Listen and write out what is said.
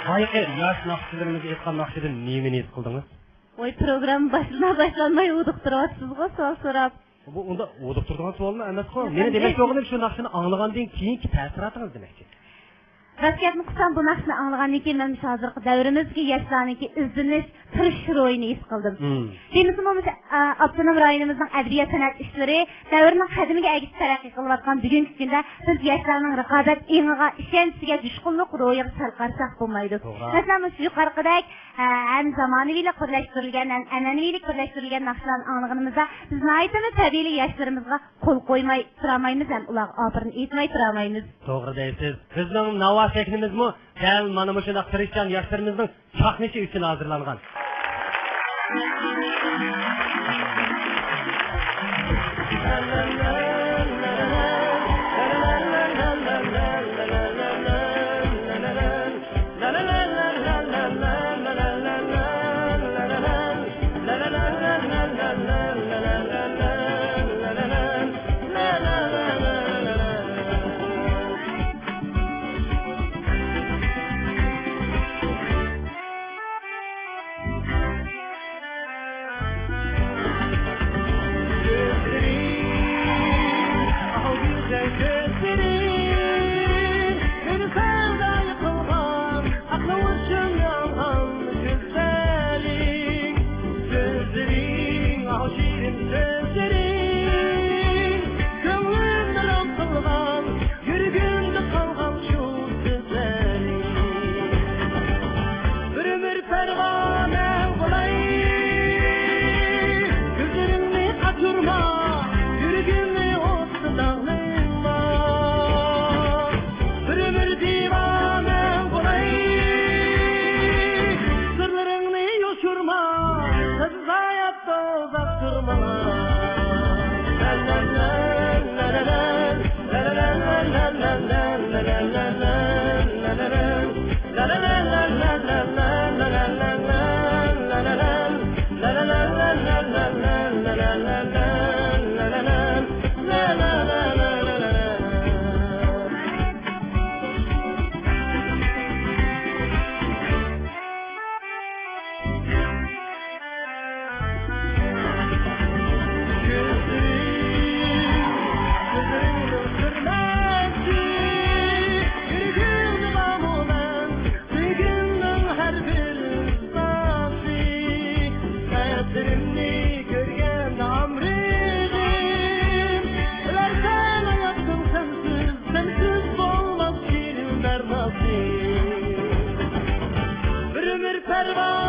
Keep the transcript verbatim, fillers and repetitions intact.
ھايقى ياش ناخشىچىلىرىمىزغا ئېيتقان ناخشىدىن نېمىنى ھېس قىلدىڭىز؟ ۋاي، پروگرامما باشلىنا باشلانماي ھودۇقتۇرۇۋاتىپسىزغۇ، سوئال سوراپ. بۇ ئۇنداق ھودۇقتۇرىدىغان سوئالمۇ ئەمەسقۇ. مېنىڭ دېمەكچى بولغىنىم شۇ ناخشىنى ئاڭلىغاندىن كېيىنكى تەسىراتىڭىز دېمەكچى. راست گەپنى قىلسام، بۇ ناخشىنى ئاڭلىغاندىن كېيىن مەن مۇشۇ ھازىرقى دەۋرىمىزدىكى ياشلارنىڭكى ئىزدىنىش، تىرىشىش روھىنى ھېس قىلدىم. مم. دېمىسىمۇ، مۇشۇ، ئا، ئاپتونوم رايونىمىزنىڭ ئەدەبىيات سەنئەت ئىشلىرى دەۋرنىڭ قەدىمىگە ئەگىشىپ تەرەققىي قىلىۋاتقان بۈگۈنكى كۈندە بىز ياشلارنىڭ رىقابەت ئېڭىغا، ئىشەنچىگە، جۇشقۇنلۇق روھىغا سەل قارىساق بولمايدۇ. توغرا. مەسىلەن، مۇشۇ يۇقىرىقىدەك، ئە، ھەم زامانىۋىلىق بىرلەشتۈرۈلگەن، ھەم ئەنئەنىۋىلىك بىرلەشتۈرۈلگەن ناخشىلارنى ئاڭلىغىنىمىزدا، بىز ناھايىتىمۇ تەبىئىيلا ياشلىرىمىزغا قول قويماي تۇرالمايمىز ھەم ئۇلارغا ئاپىرىن ئېيتماي تۇرالمايمىز. توغرا دەيسىز. بىزنىڭ ناۋا سەھنىمىزمۇ دەل مانا مۇشۇنداق تىرىشچان ياشلىرىمىزنىڭ چاقنىشى ئۈچۈن ھازىرلانغان. كۆڭلۈمنى رام قىلغان، يۈرىكىمدە قالغان شۇ سۆزلىرىڭ. بىر ئۆمۈر پەرۋانە بولاي، كۆزلىرىڭنى قاچۇرما، يۈرىكىمنى ئوتتا داغلىما. بىر ئۆمۈر دىۋانە بولاي، سىرلىرىڭنى يوشۇرما، سىز ھاياتتا ئۇزاق تۇرمىلا. سەنسىز بولماس شېرىن دەرمانسىز. بىر ئۆمۈر پەرۋا